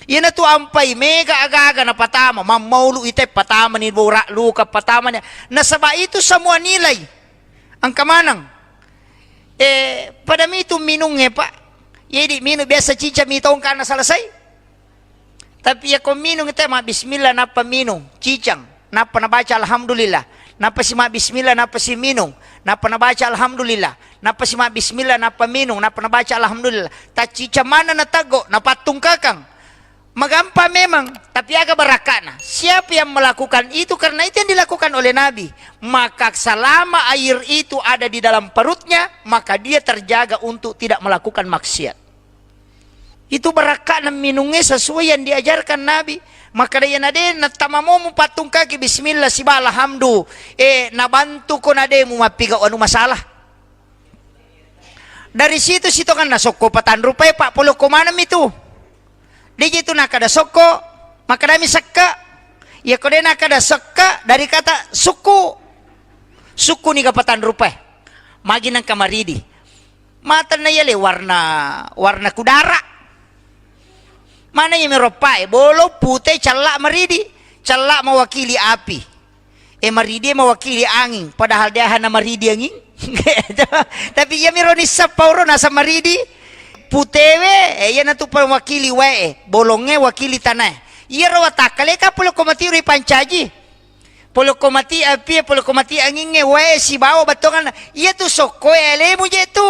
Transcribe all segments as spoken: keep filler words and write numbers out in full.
Iyanatu ampai mega aga-aga napatama, mammaulu ite patamani, bora luka patamani. Nasaba itu semua nilai. Engka maneng. Eh, pada mitu minungnge, Pak. Jadi minung biasa cica mitongka na selesai. Tapi iya ko minung ite ma bismillah nappa minung, cicang, nappa nabaca alhamdulillah, nappa si ma bismillah, nappa si minung, nappa nabaca alhamdulillah, nappa si ma bismillah, nappa minung, nappa nabaca alhamdulillah. Tacicang maneng nateggo, napattungkakang. Magampang memang, tapi aga barakka'na? Siapa yang melakukan itu karena itu yang dilakukan oleh Nabi, maka selama air itu ada di dalam perutnya, maka dia terjaga untuk tidak melakukan maksiat. Itu barakka'na minungnge sesuai yang diajarkan Nabi. Makkeda iyana de nattamamu pattungkaki bismillah siba alhamdu, eh, nabantuko na de mumappigau anu masalah. Dari situ sitonganna sokko patanrupai, Pak, polokko maneng mi tu. Deje tu nakada sokko, makadami sekka. Iya ko de nakada sekka dari kata sukku. Sukku niga patanrupai. Magi nengka maridi. Matanna iya le warna, warna kudara. Mana iya mero pae, bolo, pute, cella, maridi. Cella mewakili api. Eh, maridi mewakili angin, padahal de ahana maridi angin. Tapi iya miro nissappa uro nasa maridi. Putewe, eh, iya natu mewakili wae, bolongnge wakili tanae. Iyaro watakkale ka polokko mati ri pancaji. Polokko mati api, polokko mati angingnge, wae sibawa battonganna. Iya tu sokkoe alemu je tu.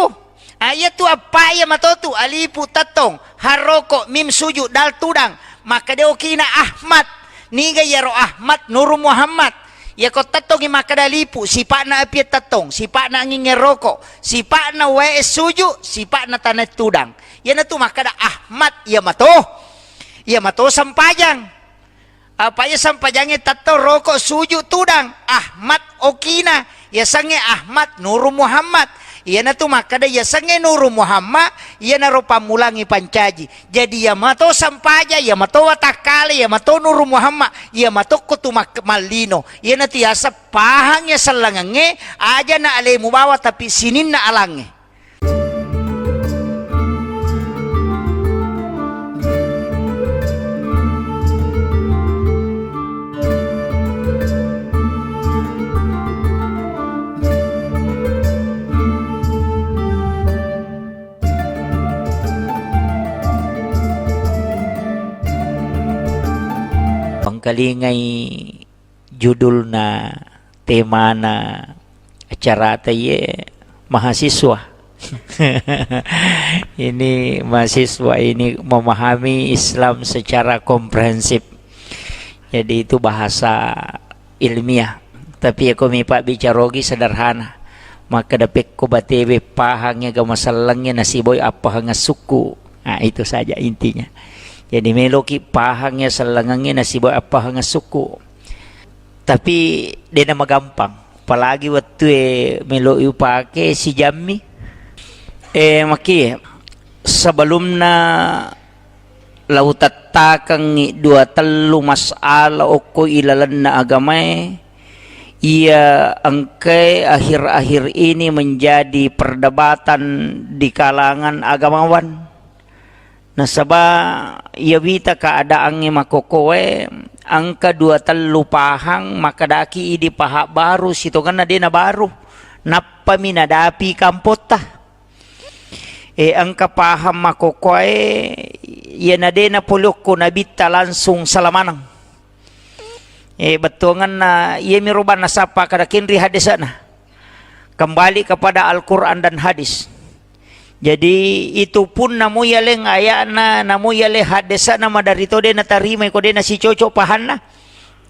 Ah, iya tu appa iya matotu, alipu tettong, haroko, mim suju, dal tudang. Makkeda okina Ahmad. Niga iyaro Ahmad? Nuru Muhammad. Iya ko tettongi makkeda lipu, sipa'na api tettong, sipa'na angingnge roko, sipa'na wae suju, sipa'na tanae tudang. Iyana tu makkeda Ahmad, iya mato. Iya mato sempajang. Apa iya sempajangnge tettong, roko, suju, tudang? Ahmad okina, yasengnge Ahmad Nuru Muhammad. Iyanatu makkeda yasengnge Nuru Muhammad, iyanaro pammulangngi pancaji. Jadi iya mato sempajang, iya mato watakkale, iya mato Nuru Muhammad, iya matokko tu mak-, mallino. Iyanatu yaseng pahang iya sellengengnge, aja na alemu bawang tapi sininna alangnge. Pangkalingai judulna, temana acarata iye mahasiswa. Ini mahasiswa ini memahami Islam secara komprehensif. Jadi itu bahasa ilmiah. Tapi iya ko mi pabbicarogi sederhana. Makkeda pekko batewe pahang iya ga masellengnge nasiboi appahangeng sukku. Nah, itu saja intinya. Jadi meloki pahang iya sellengengnge nasiboi appahangeng sukku. Tapi dena magampang, apalagi wettue melo upake sijammi. Eh, maki, sebelumna la utettakengngi dua tellu masalah okko ilalenna agamae, iya engkae akhir-akhir ini menjadi perdebatan di kalangan agamawan. Nasaba iya wita keadaangnge makkokkoe, engka dua tellu pahang makkedaki idi pahang baru, sitongenna de nabaru, nappami nadapi kampotta. Eh, engka pahang makkokkoe, iyana de napole okko nabitta langsung sala maneng. Eh, bettuangenna iyami robanna sappa kada kenri haddese'na. Kembali kepada Al-Quran dan hadis. Jadi itu pun namo iyaleng aya'na, namo iyaleng haddese'na maderri to de natarimai ko de nasicocok pahanna.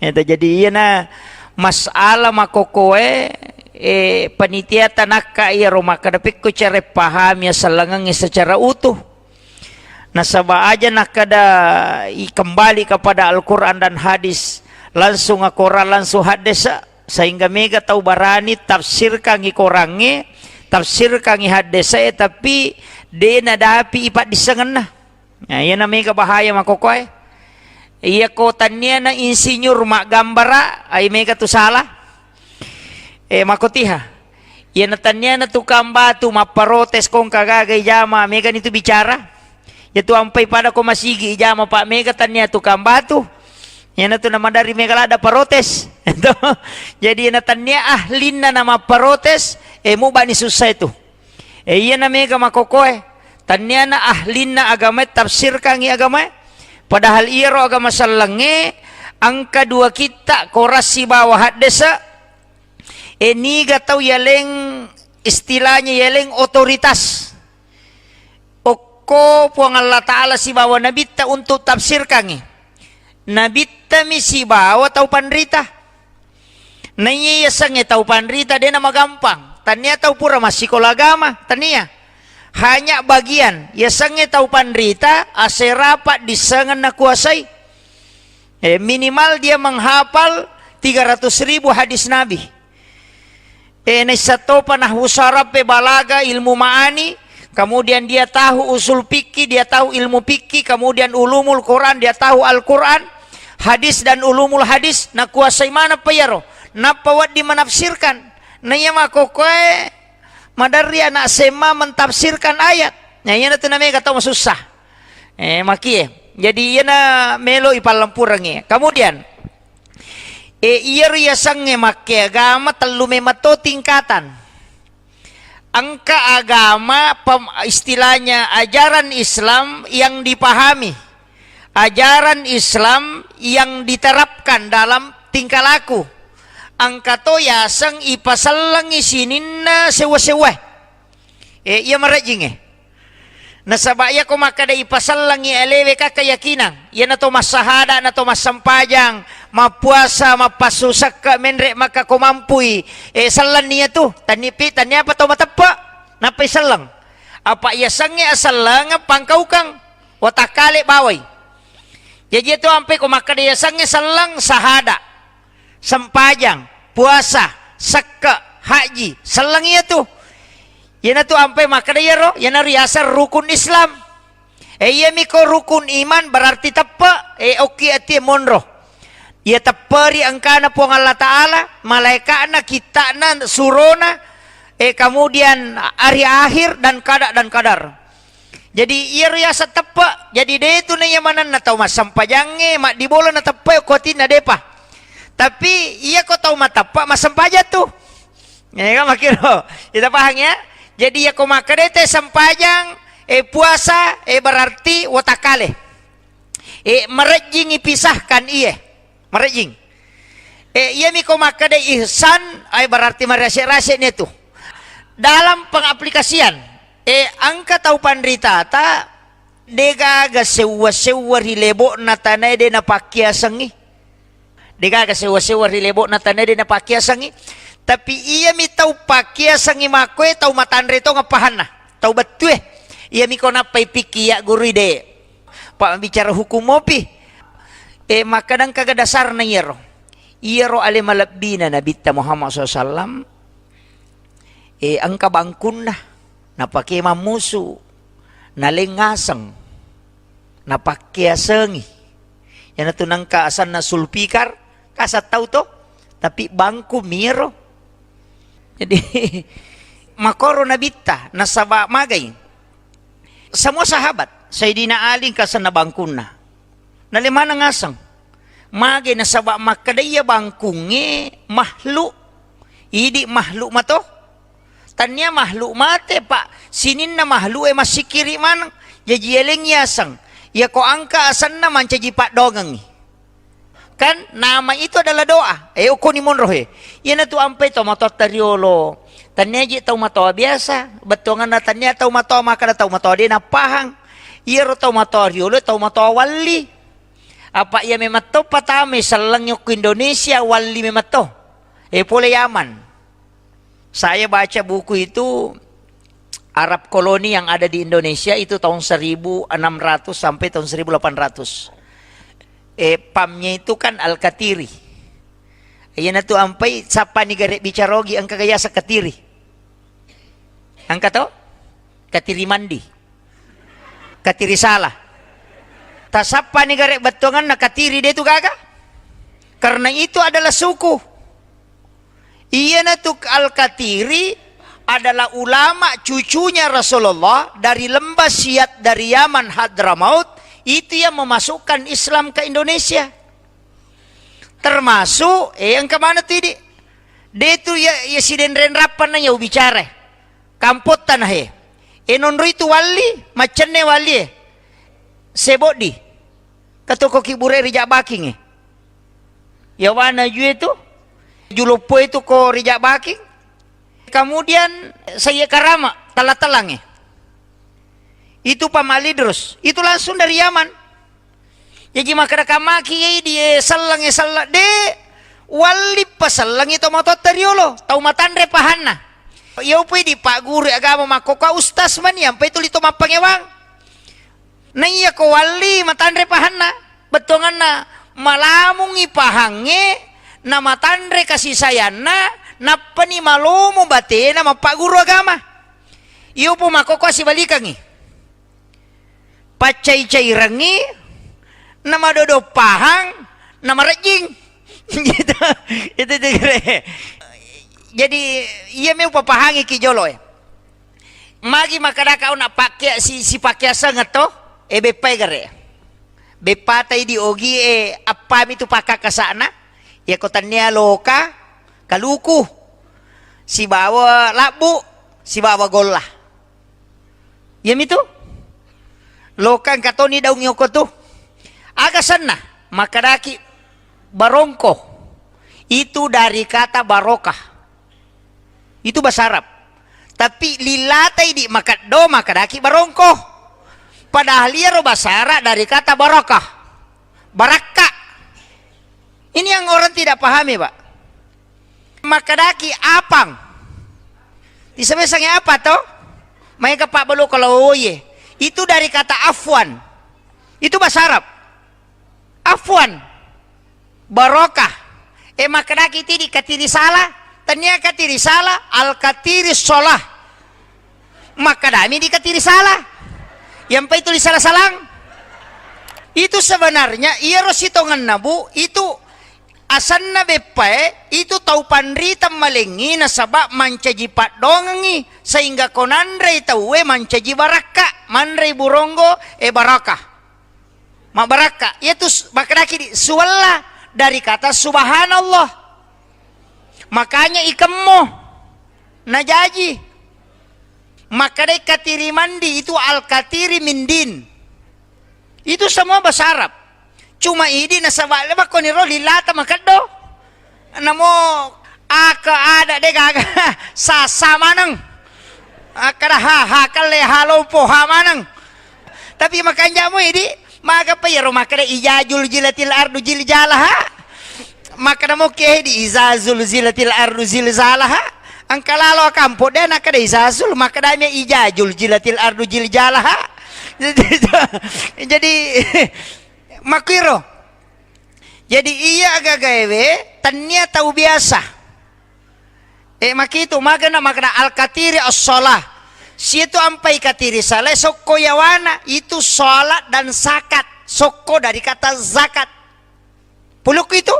Eta, jadi iyana masalah makkokkoe, eh, panitia tanakka iyaro makkeda pekko cara pahami asellengengnge secara utuh. Nasaba aja nakkeda i-, kembali kepada Al-Quran dan hadis, langsung akorang, langsung haddese, sehingga mega tau barani tafsirkangi korangnge, tafsirkangi haddese, tapi de nadapi ipaddissengenna. Nah, iyana mega bahaya makkokkoe. Iya ko tanniana insinyur maggambara, ai mega tu salah. Eh, makkotiha. Iyana tanniana tukang batu mapparotes kong kagaga ijama, megani tu bicara. Iyatu ampai pada ko masigi ijama, Pak, mega tannia tukang batu. Iyanatu namaderri mega ladda protes. Jadi na tannia ahlinna namaprotes, eh, mubani sussa itu. Eh, iyana mega makokoe. Tanniana ahlinna agamae tafsirkangi agamae. Padahal iyaro agama sellengnge engka dua kitta, Koran sibawa haddese. Eh, niga tau yaleng, istilahnya yaleng otoritas. Okko Puang Allah Ta'ala sibawa Nabitta untuk tafsirkangi. Nabittami sibawa tau panrita. Naiya yasengnge tau panrita de namagampang. Tania tau pura massikola agama, tania. Hanya bagian yasengnge tau panrita, asera paddissengeng nakuasai. Eh, minimal dia menghafal tiga ratus ribu hadis Nabi. Eh, naisseng topa nahwu saraf, eh, balaga, ilmu ma'ani, kemudian dia tahu usul fikih, dia tahu ilmu fikih, kemudian ulumul Quran, dia tahu Al-Quran, hadis dan ulumul hadis, nakuasai maneng pa iyaro. Nappa wedding menafsirkan. Naiya makokoe maderri anak S M A mentafsirkan ayat. Nah, iyanatu namega tau masussa. Eh, makie. Jadi iyana melo ipallempurengngi. Kemudian, eh, iyaro yasengnge makkeagama tellu memetto tingkatan. Engka agama pem-, istilahnya ajaran Islam yang dipahami, ajaran Islam yang diterapkan dalam tingkah laku. Engka to yaseng ipasellengi sininna sewwa-sewwae. Eh, iya marejjingnge. Nasaba iyako makkeda ipasellengngi alewe ka keyakinan, iyana to massahada, na to massempajang, mappuasa, mappassu sekke, menre maka ko mampui, eh, sellenni iyatu, tannipi, tanniapa to mateppe, nappai selleng. Apa iyasengnge asellengeng pangkaukeng, watakkale bawai. Jaji iyatu ampe ko makkeda iyasengnge selleng, sahada, sempajang, puasa, sekke, haji, selleng iyatu. Iyanatu ampai makkeda iyaro, iyana riaseng rukun Islam. Eh, iyami ko rukun iman berarti teppe, eh, okki atie monro. Iya tepperi engkana Puang Allah Ta'ala, malaika'na, kitta'na, surona, eh, kemudian hari akhir dan kada dan kadar. Jadi iyaro yaseng teppe. Jadi de tu naiya manenna tau massempajangnge maddibola na teppe ko atinna, depa. Tapi iyako tau mateppe massempajang tu. Ya kan, makkiro. Kita paham ya? Jadi iyako makkeda te sempajang, eh, puasa, eh, berarti watakkale. Eh, marejjing ipisahkan iye. Marejjing. Eh, iyami ko makkeda ihsan, ai berarti marase-rase ni tu. Dalam pengaplikasian, eh, engka tau panritata degaga sewwa-sewwa ri lebo'na tanae de napakkiasengngi. Degaga sewwa-sewwa ri lebo'na tanae de napakkiasengngi. Tapi iyami tau pakkiasengngi makkoe tau matanre tongeng pahanna, tau bettue. Iyami ko nappai pikki ya gurui de. Pak, bicara hukum mopi. Eh, makkadang kaga dasarna iyaro. Iyaro ale malebbina Nabitta Muhammad sallallahu alaihi wasallam, eh, engka bangkunna, napake mammusu, naleng ngaseng, napakkeasengi. Iyanatu nengka asanna sulpikar, kasang tau to, tapi bangku miro. Jadi, makoro Nabitta, nasaba magai. Semua sahabat, Sayyidina Ali engka asanna bangkunna. Nale maneng ngaseng. Mage nasaba makkeda iya bangkungnge makhluk. Idi makhluk mato. Tannia makhluk mate, Pak. Sininna makhluk e massikiri maneng. Jaji eleng yaseng. Iyako angka asenna mancaji paddoangengngi. Kan nama itu adalah doa. Eh, ukkoni monro he. Iyanatu ampai to matotta riolo. Tannia ji tau matoa biasa. Bettuanganna tannia tau matoa makkeda tau matoa de napahang. Iyaro tau matoa riolo, tau matoa walli. Apa iya memang to patamai sellengngi okko Indonesia, walli memang to. Eh, pole Yaman. Saya baca buku itu, Arab koloni yang ada di Indonesia itu tahun seribu enam ratus sampai tahun seribu delapan ratus. Eh, pamnya itu kan Al-Katiri. Iyanatu ampai sappani gare bicara ogi engka gaya sekatiri. Engka to? Katiri mandi. Katiri salah. Tasappani gare bettuanganna katiri de tu gaga. Karena itu adalah suku. Iyanatu Al-Katiri, adalah ulama cucunya Rasulullah dari Lembah Siat, dari Yaman Hadramaut, itu yang memasukkan Islam ke Indonesia. Termasuk, eh, engka mana tu idi? De tu ya, ya sidenren rappan na ya ubicara. Kampotta na he. E nonroi tu walli, maccenne walli e. Seboddi. Katoko kibure rijak baking e. Yawana jue tu. Juloppo itu ko rijak baking. Kemudian saya karama, tala-talang e. Itu Pamalidros. Itu langsung dari Yaman. Jaji makkeda kamaki yai di, eh, selleng, eh, selleng. De, walli pasellengi to matotta riolo, tau matanre pahanna. Iya upui di Pak Guru agama makkokkoe ustaz mani, ampai tuli to mappangewang. Naiya ko walli matanre pahanna, bettuanganna malamungi pahangnge, na matanre kasih sayangna, nappani malomo batena mappagguru agama. Iya upu makkokkoe sibalikangi. Paccai-cairengngi, namadodo pahang, namarejjing. Gitu. Itu, itu kira. Jadi, iya mi upapahangi ki jolo e. Magi makkedaka ona pakke-, si, sipakkeaseng to, e beppai gare. Beppatai di ogi e, appami tu pakkakkasa'na, iya ko tannia loka, kaluku, sibawa labbu, sibawa golla. Iyamitu? Loka engka toni daung yoko tu. Aga senna? Makkedaki barongko. Itu dari kata barokah. Itu bahasa Arab. Tapi lillatai di makeddo, makkedaki barongko. Padahal iyaro bahasa Arab dari kata barakah. Barakka. Ini yang orang tidak pahami, Pak. Makkedaki apang. Disebesangi apa to? Maega pabbalu kalau oye. Itu dari kata afwan. Itu bahasa Arab. Afwan. Barokah. E makkedaki tidi katiri salah. Tania katiri salah. Al katiri sholah. Makkedami dikatiri salah. Yampai tuli salah-salang. Itu sebenarnya iyaro sitongenna, Bu, itu asanna beppae, itu tau panriteng malengngi nasaba mancaji paddongengngi, sehingga ko nanrei tauwe mancaji barakka, manrei buronggo, e, barakah. Mabbarakka. Iyatu s-, makkedaki di suwella dari kata subhanallah. Makanya ikemmo najaji. Makkedai katiri mandi itu al-katiri min din. Itu semua bahasa Arab. Cuma idi nasaba le makkoniro lillata makeddo. Namo aka ada de gaga sasa maneng. Akkada ha, ha kalle, ha lompo, ha maneng. Tapi makanjamo idi, magapa iyaro makkeda ijazul jilatil ardu jiljalaha? Makkeda mokke di izazul zilatil ardu zilzalaha. Engka lalo akampo de nakkeda izazul, makkeda me ijazul jilatil ardu jiljalaha. Jadi makkiro. Jadi iya agagaewe tennia tau biasa. E, makitu magana magana al-katiri as-shalah. Situ ampai katiri salai sokko yawana itu salat dan zakat. Sokko dari kata zakat. Pulukku itu.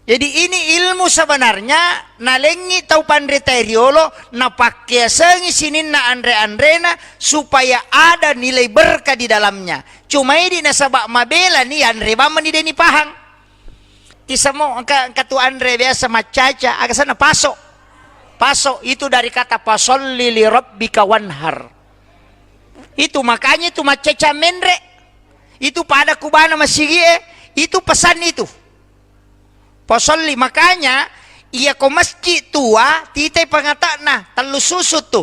Jadi ini ilmu sebenarnya nalengngi tau panritae riolo napakkeasengi sininna anre-anrena supaya ada nilai berkah di dalamnya. Cuma idi nasaba mabelani yanre bamani deni pahang. Tisamo engka, engka tu anre biasa maccaca, aga sana paso. Paso itu dari kata fasalli li rabbika wanhar. Itu makanya itu maccaca menre. Itu pada kubana masigi e, itu pesan itu. Fasalli, makanya iya ko masjid tua, titai pangatakna, tellu susu tu.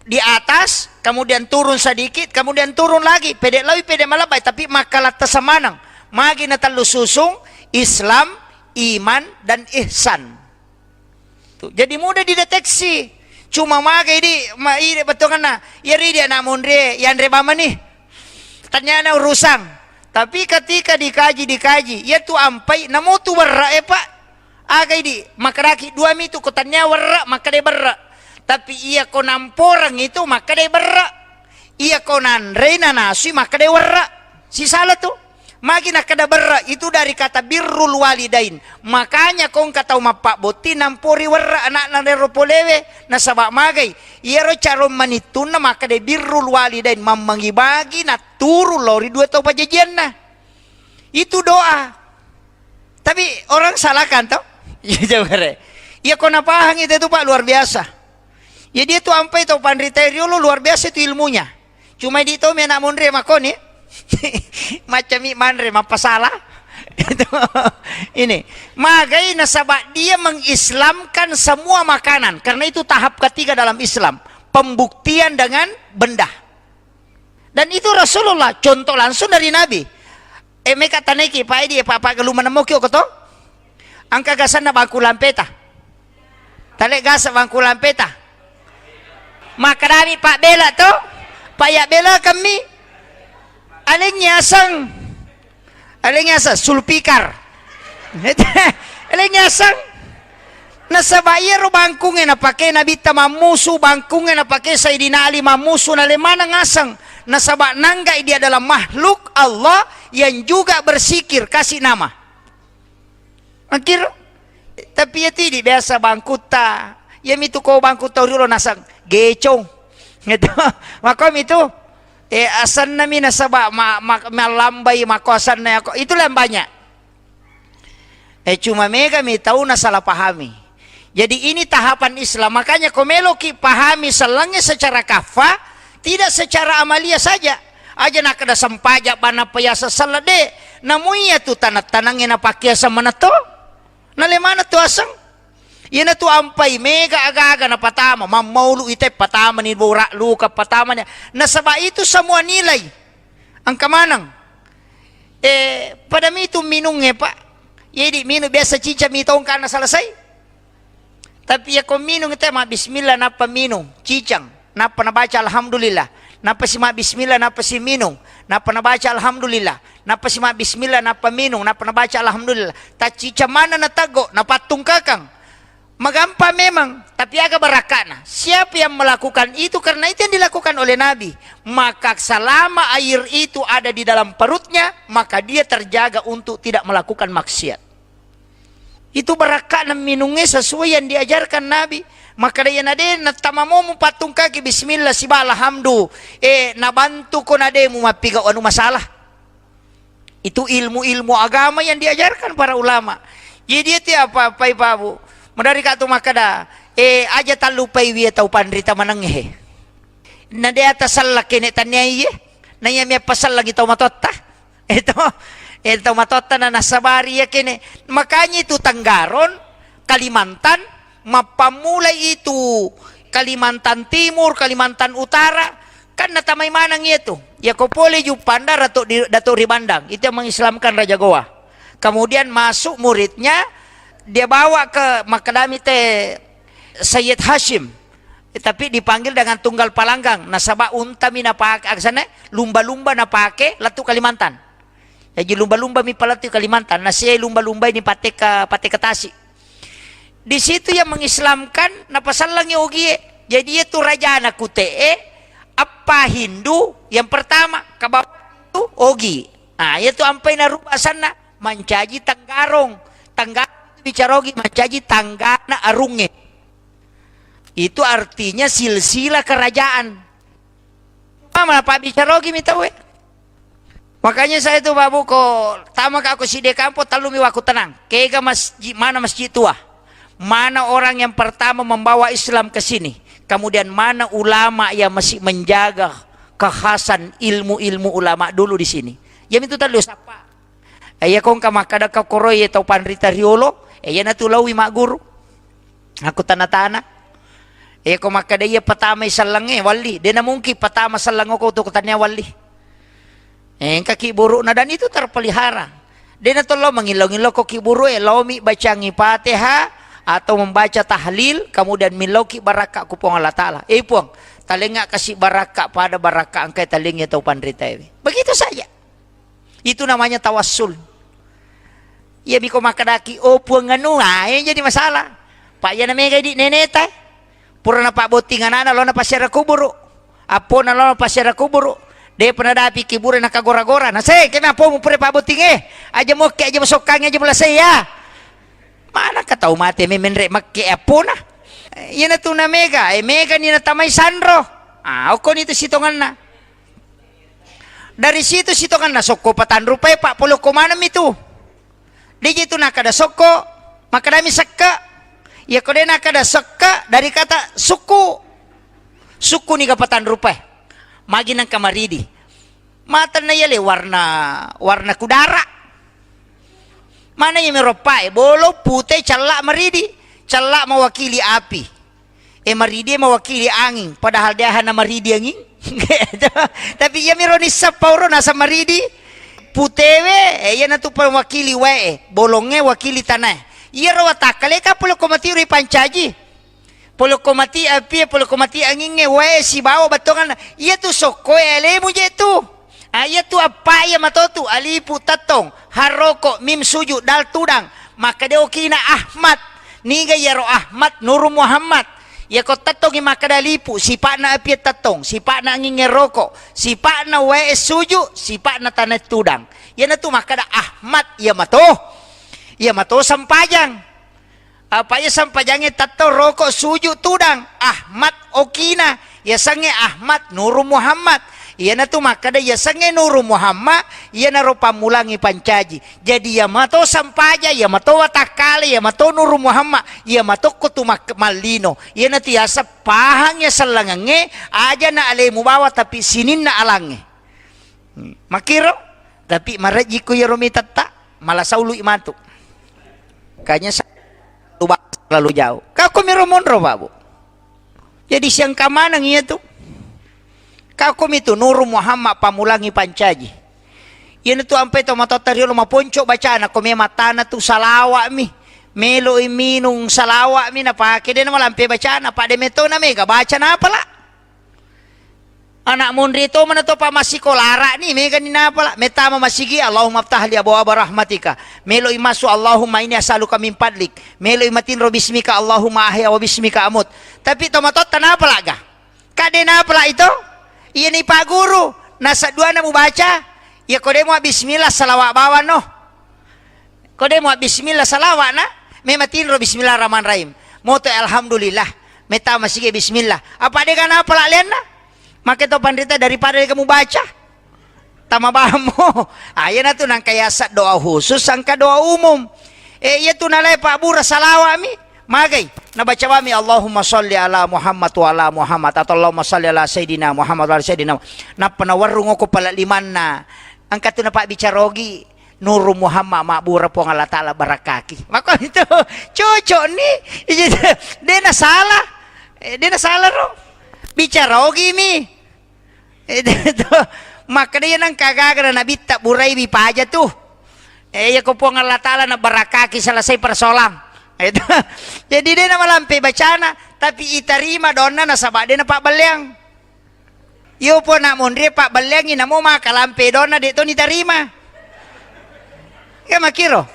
Di atas, kemudian turun sedikit, kemudian turun lagi. Pede lawi, pede malebbai, tapi makkalatta samanang. Magi na tellu susung, Islam, iman, dan ihsan. Tuh, jadi mudah dideteksi. Cuma magai di, ma, ide betonganna. Iya ridi anak monre, yanre bamani. Tanyana urusang. Tapi ketika dikaji, dikaji, iya tu ampai, namu tu berra, eh, Pak. Aga idi, makkedaki dua mitu ko tania werre, makkeda berre. Tapi iya ko namporeng itu makkeda berre. Iya ko nanrei nanasui makkeda werre. Sisala tu. Magi nakkeda berre, itu dari kata birrul walidain. Makanya ko engka tau mappabbotting nampori werre ana'na rero polewe, nasaba magai? Iyaro carong manittunna makkeda birrul walidain, mammangi-bagi natturu lao ri dua tau pajajianna. Itu doa. Tapi orang salahkan toh? Iya, coba re. Iya, ko napahang itu, itu, Pak, luar biasa. Jadi itu ampai tau panrita riolo luar biasa itu ilmunya. Cuma di tomi anak monri makoni. Macam mi manre, mappasala. Itu. Ini. Magai nasaba dia mengislamkan semua makanan. Karena itu tahap ketiga dalam Islam. Pembuktian dengan benda. Dan itu Rasulullah, contoh langsung dari Nabi. Eh, meka taneki, Pak Edi, Pak, Pak, gelumana moki oko to? Engka gasanna bangku lampeta. Tale gasa bangku lampeta. Makkedami Pak Bela to? Pak, ya bela kami. Alengngi aseng. Alengngi aseng sulpikar. Alengngi aseng. Nasaba iyaro bangkungnge napake Nabitta mammusu, bangkungnge napake Sayyidina Ali mammusu, nale maneng aseng. Nasaba nanggai dia adalah makhluk Allah yang juga bersikir, kasih nama. Makkiro. Tapi iya tu idi biasa bangkutta. Iyamitu ko bangkutta riolo naseng gecong. Gitu. Makomi tu. Eh, asennami nasaba ma-, ma-, mallambai mako asenna yako. Itulah yang banyak. Eh, cuma megami tau nasalah pahami. Jadi ini tahapan Islam. Makanya ko meloki pahami sellengnge secara kaffa, tidak secara amalia saja. Aja nakkeda sempaja bana payasa selle de. Namu iya tu tanang-tanangnge napakiasa manetto. Nale maneng tu aseng. Iyanatu ampai mega aga-aga napatama, mammaulu ite patamani, bora luka patamani. Nasaba itu semua nilai. Engka maneng. Eh, pada mitu minungnge, Pak. Jadi minung biasa cica mitongka na selesai. Tapi iya ko minung te ma bismillah nappa minung, cicang. Nappa nabaca alhamdulillah. Nappa si ma bismillah, nappa si minung. Nappa nabaca alhamdulillah. Nappa si ma bismillah, nappa minung. Nappa nabaca alhamdulillah. Taccica manna nateggo, napattungkakang. Magampang memang, tapi aga barakka'na? Siapa yang melakukan itu, karena itu yang dilakukan oleh Nabi, maka selama air itu ada di dalam perutnya, maka dia terjaga untuk tidak melakukan maksiat. Itu barakka'na minungnge sesuai yang diajarkan Nabi. Makkeda iyana de nattama momu pattungkaki bismillah siba alhamdu, eh, nabantuko na de mu mappigau anu masalah. Itu ilmu-ilmu agama yang diajarkan para ulama. Jadi itu apa-apa, Pak Bu. Madari ka tu makkeda, eh, aja tallupai wie tau panrita manengnge. Na de atasalla kene tania iye. Na iya mia pasallangi tau matotta. Itu, itu matotta na nasabari iya kene. Makanya itu Tenggaron, Kalimantan, mappammulai itu Kalimantan Timur, Kalimantan Utara, kan natamai maneng iya tu. Iya ko pole Juppandang, Datuk di, Datuk Ribandang, itu yang mengislamkan Raja Gowa. Kemudian masuk muridnya, dia bawa ke Makadami te Sayyid Hashim. Tapi dipanggil dengan Tunggal Palanggang. Nasaba untami napake, aksana lumba-lumba napake lettu Kalimantan. Jaji lumba-lumba mi palettu Kalimantan. Nasiai lumba-lumba ini pateka, pateka tasi. Di situ yang mengislamkan, napasallangi ogie. Jadi iya tu rajana kute'e, appa Hindu yang pertama, kabawa tu ogi. Nah, iya tu ampai naruba asanna, mancaji Tenggarong. Tenggarong bicara ogi, mancaji tanggana arungnge. Itu artinya silsilah kerajaan. Mama, napabbicara ogi mi tauwe. Makanya saya tu, Pak Bu, ko tamaka ko sidde kampong, tellu mi wakku tenang. Kega masjid, mana masjid tua? Mana orang yang pertama membawa Islam ke sini? Kemudian mana ulama yang masih menjaga kekhasan ilmu-ilmu ulama dulu di sini? Iya mi tu tellu sappa. Eh, iya ko engka makkeda ka koroi tau panrita riolo, eh, iyanatu laowi magguru. Aku tana-tana. Eh, ko makkeda iya patamai sellengnge, walli. De namungkin patama selleng oko tu ko tania walli. Eh, engka ki buru'na dan itu terpelihara. De natollo mangillau-ngillau ko ki buru'e, laomi bacangi Fatihah atau membaca tahlil, kemudian millau ki barakka ku Puang Allah Taala. Eh, Puang, talengnga kasi barakka pada barakka engkai talengnge tau panritaewe. Begitu saja. Itu namanya tawassul. Iya miko makkedaki, "Oh, Puang anu," ah, iya jadi masalah. Pak, iyana mega idi neneta, eh. Pura napabbotting anana, lona pasiara kuburu. Appona lona pasiara kuburu. Depa nadapi kibure nakagora-gora. Naseng, kena pomu pure pabotting e. Aja mokke, aja masokkangi, aja mulasei ya. Mana ka tau mate me menre makke appona. Iyana tu na mega, eh, mega ni natamai sanro. Ah, okkoni tu sitonganna. Dari situ sitonganna sokko patanrupai, Pak, polokko maneng mi tu. Deje tu nakkada sokko, makkadami sekke. Iyako de nakkada sekke dari kata sukku. Sukku niga patanrupai. Magi nengka maridi. Matanna yale warna, warna kudara. Mana iya meroppae, bolong, pute, cella, maridi. Cella mewakili api. E, maridi e mewakili angin, padahal de aha na maridi angin. Tapi iya miro nissappa oro nasa maridi. Putewe, e, iya natu mewakili wae, bolongnge wakili tanae. Iyaro watakkale ka polokko mati ri pancaji. Polokko mati api e, polokko mati angin e, wae sibawa battongan. Iya tu sokko e alemu je tu. Ah, iya tu appa iya matotu, alifu tettong, haroko, mim suju, dal tudang. Makkeda okina Ahmad. Niga iyaro Ahmad? Nuru Muhammad. Iyako tettongi makkeda alifu, sipa'na api e tettong, sipa'na angin e roko, sipa'na wae suju, sipa'na tanae tudang. Iyanatu makkeda Ahmad iya mato. Iya mato sempajang. Apa iya sempajangnge tettong roko suju tudang, Ahmad okina, yasengnge Ahmad Nuru Muhammad. Iyanatu makkeda yasengnge Nuru Muhammad, iyanaro pammulangi pancaji. Jadi iya mato sempajang, iya mato watakkale, iya mato Nuru Muhammad, iya mato ko tu mak-, mallino. Iyanatu yaseng pahang iya sellengengnge, aja na alemu bawa tapi sininna alangnge. Hmm. Makkiro, tapi marejjiko iyaro mitetta, mala saului matu. Kanya sa-, lu ba-, lalu jauh. Kako miro monro, Pak, Bu? Jadi siangka maneng iya tu. Kako mitu Nuru Muhammad pamulangi pancaji. Iyana tu ampe to matotta riolo maponco bacana, ko me matana tu salawa'mi. Meloi minung salawa'mi napake, dena malampe bacana, Pak, de metona mega bacana apala. Anak monri to mana to pa massikolara ni, mega ni napala. Metama masigi, Allahumma ftah li abwaba rahmatika. Melo imasu, Allahumma inni as'aluka min fadlik. Melo imatinro bismika, Allahumma ahya wa bismika amut. Tapi to matotta napala ga? Kade napala ito? Iya ni Pak Guru. Nasa duana mubaca. Ya kodemo bismillah salawa bawano. Ko de mua bismillah salawa'na, mematinro bismillahirrahmanirrahim. Moto alhamdulillah, metama sige bismillah. Apa de kana apa laleanna? Make to panrita daripada de kamu baca. Tama bamo. Ah, iyanatu nangka yasa doa khusus, angka doa umum. Eh, iya tu nalai Pak Bura salawa'mi. Magai, nabaca wami Allahumma salli ala Muhammad wa ala Muhammad atau Allahumma salli ala Sayyidina Muhammad wa ala Sayyidina. Nappa nawarrung oko pala limanna. Angka tu napabbicara ogi. Nuru Muhammad mabbura Puang Allah Ta'ala barakaki. Mako itu cocok ni. Iya, de na salah. Eh, de na salah ro. Bicara ogi mi. Eh, de to. Maka dia nang kagaga na nabitta burai bi paja tu. Eh, iya ko Puang Allah Ta'ala na barakaki selesai persoalan. Eh, itu. Jadi de na malampe bacana, tapi itarima donna nasaba de na pabballeang. Iyo po nak monrie pabballeangi namo maka lampe donna de to nitarima. Iya makiro.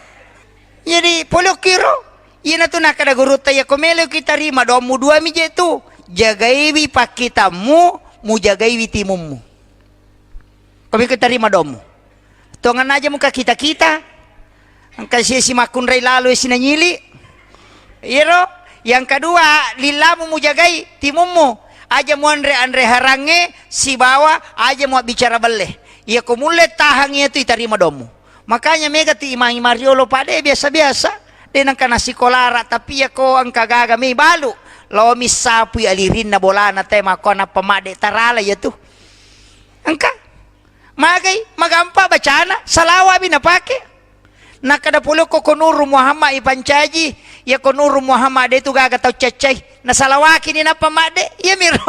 Jadi pole okkiro. Iyanatu nakkeda gurutta, iya ko meloki tarima doammu duami je tu. Jagaiwi pakkitammu, mujagaiwi timummu. Ko miko tarima doammu. Tonganna aja muka kita-kita. Engka sia simakkunrai lalo sinanyili. Iyaro yang kedua, lillamu mujagai timummu. Aja muanre-anre harangnge sibawa aja muabbicara belle. Iya ko mulle tahang iya tu itarima doammu. Makanya mega ti imang-imang riolo pade biasa-biasa. De nengka nasikolara tapi iya ko engka gaga mi balu. Lao missapui alirinna bolana te makko nappa madde tarala iya tu. Engka. Magai, magampa bacana, salawa'mi napake. Nakkeda polokko ko Nuru Muhammad ipancaji, iya ko Nuru Muhammad de tu gaga tau caccai. Nasalawaki ni nappa madde, iya miro,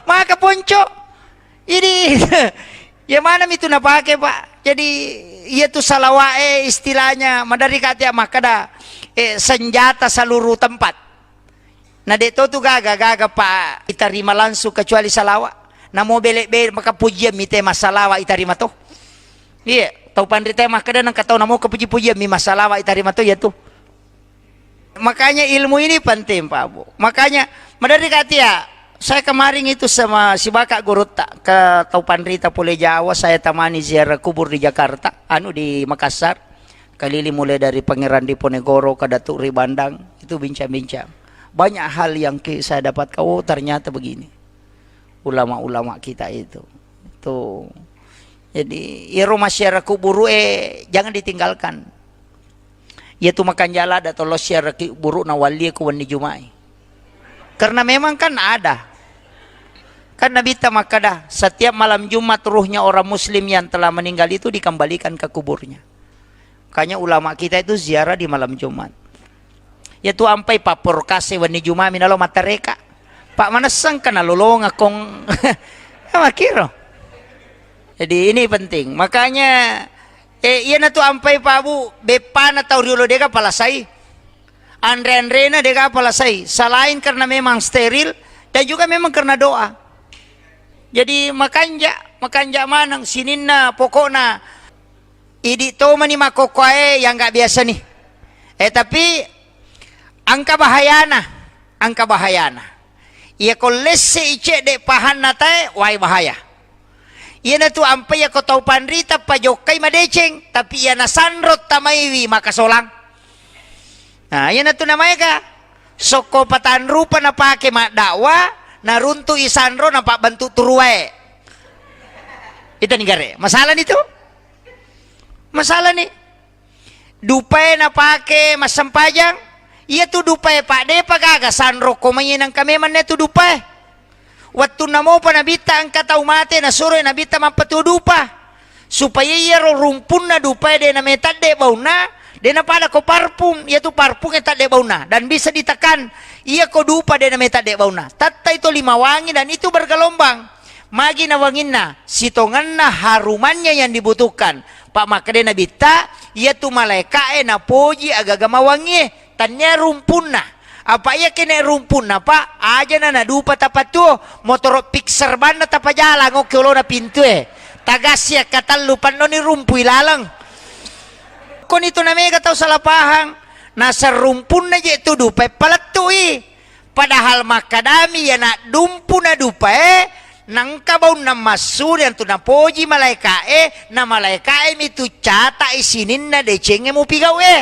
maka ponco. Jadi, iya mana mi tu napake, Pak. Jadi, iya tu salawa'e istilahnya, madari kati makkeda, eh, senjata seluruh tempat. Na de to tu gaga-gaga pa itarima langsung kecuali salawa. Namo bele-bele maka pujian mi te massalawa itarima to. Iya, tau panrita makkeda nengka tau namo kepuji-pujian mi massalawa itarima to iya tu. Makanya ilmu ini penting, Pak Bu. Makanya madari katia Saya kemarin itu sama si Baka Gurutta ke tau panrita pole Jawa, saya tamani ziarah kubur di Jakarta, anu, di Makassar. Keliling mulai dari Pangeran Diponegoro ke Datuk Ribandang, itu bincang-bincang. Banyak hal yang ki-, saya dapatkan, oh, ternyata begini. Ulama-ulama kita itu. Tuh. Jadi, iyaro massiara kuburu e jangan ditinggalkan. Iya tu makanja' ladda tolo siara kuburu na wallie ku wenni Juma'i. Karena memang kan ada. Kan Nabitta makkada, setiap malam Jumat ruhnya orang muslim yang telah meninggal itu dikembalikan ke kuburnya. Makanya ulama kita itu ziarah di malam Jumat. Iya tu ampai papporkase wenni Juma' mi nalo mattareka. Pak manesseng kana lolonga kong. Makkiro. Jadi ini penting. Makanya, eh, iyana tu ampai Pak Bu, beppana tau riolo dega palasai. Anre-anrena dega palasai. Selain karena memang steril dan juga memang karena doa. Jadi makanja', makanja' maneng sininna pokokna. Idi' tomani makkokkoe yang nggak biasa nih. Eh, tapi engka bahayana, engka bahayana. Iya ko lesse i cedde pahanna tae, wai bahaya. Iyana tu ampai iya ko tau panrita pajokkai madeceng, tapi iyana sanro tamaiwi makasolang. Nah, iyana tu namaega sokko patanrupa napake maddakwa, naruntu i sanro napabbentuk turuwae. Ita ni gare. Masalah ni tu? Masalah ni. Dupae napake massempajang, iya tu dupae, Pak, depa gaga sanro ko mai nangka memang na tu dupae. Wettunna mopa Nabitta engka tau mate, nasuroi Nabitta mappatuo dupa. Supaya iyaro rumpunna dupae de nametadde baunna, de napada ko parfum, iya tu parfum e tadde baunna, dan bisa ditekan. Iya ko dupa de nametadde baunna. Tattai to lima wangi dan itu bergelombang. Magi na wanginna, sitongenna harumannya yang dibutuhkan. Pak makkeda Nabitta, iya tu malaeka'e napoji agaga mawangie, tannia rumpunna. Apa iya kene rumpunna, Pak, ajana nadupa tapatuo, motoro Pixar banna tapajalang okke olona pintue. Tagassi akkatellu pannoni rumpui laleng. Koni tu namega tau salah pahang. Naseng rumpunna je tu dupa e palettui. Padahal makkadami iya naddumpu nadupae, nangka baunna massuri antu napoji malaeka'e, na malaeka'e mitu cata'i sininna decengnge mupigau'e.